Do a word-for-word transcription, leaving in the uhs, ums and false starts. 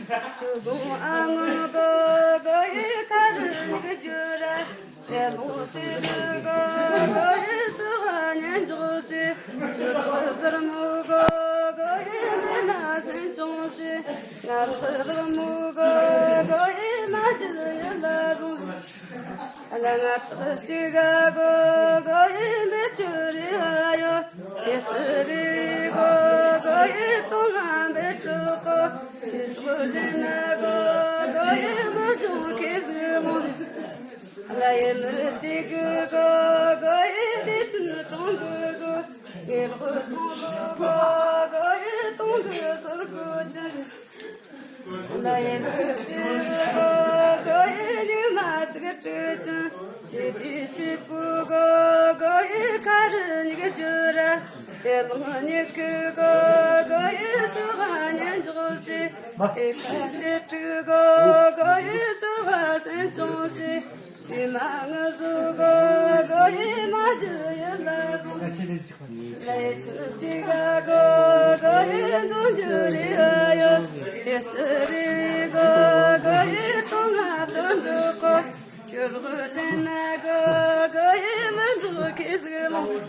ཆུ་དགུང་ཨ་ངོ་གོ་གོ་ཡི་ཁ་རུ་ཉིག་བརྗོད་ར། དེ་ལོང་སི་རུ་གོ་གོ་ཡི་སུ་ཧ་ཉན་འཇོག་ཤི། ཆུ་དྲག་ཟུར་མོ་གོ་གོ་ཡི་མེ་ན་སེམས་ཆུང་ཤི། ང་ཚོ་ལག་མོ་གོ་གོ་ཡི་མ་ཅི་ཡི་ལ་ཟུང་ཟི། ང་ཏག་ཅི་ག་གོ་གོ་ཡི་མེ་ཆུ་རི་ཧ་ཡོ། ཡེ་ཆུ་རི་གོ་གོ་ཡི་ཏོང་ང་མེ་ཀྲུ་གོ། ཆི་སོ་ཞེ་ན་གོ་གོ་ཡི་མ་ཅུང་ཁེ་ཟི་མོ་ཟི། ལ་ཡེ་མི་རི་ཏི་གུ་གོ་གོ་ཡི་ཏི་ཆུ་ཀྲུང་གུ་གོ། ངེ་རོ་ཆུང་གོ་གོ་ཡི་ཏོང་གུ་སོར་གུ་ཅི་ཟི། ལ་ཡེ་ཚིག་ཅི་གོ་གོ་ཡེ་ཉི་མ་ཚིག་ཀྲི་ཅི། ཆི་དི་ཆི་པུ་གོ་གོ་ཡེ་ཁ་རུ་ཉིག་བརྗོད་ར། དེ་ལོང་ཉི་ཁུ་གོ་གོ་ཡེ་ཤུ་ག་ཉན་འཇོག་ཤི། དེ་ཁ་ཤི་ཀྲུ་གོ་གོ་ཡེ་ཤུ་ག་སེམས་ཆུང་ཤི། ཆི་མ་ང་ཟུ་གོ་གོ་ཡེ་མ་ཅི་ཡེ་ལ་ཟུང་ཟི། ལེ་ཆུ་ཅི་ག་གོ་གོ་ཡེ་འཛུམ་ཅུ་རི་ཨ་ཡོ། ཡེ་ཅི་རི་གོ་གོ་ཡེ་ཏོང་ང་ཏོང་འགྲོ་གོ། ཅུ་རུ་ཅན་ན་གོ་གོ་ཡེ་མི་འགྲོ་ཁེ་ཟི་ལོང་།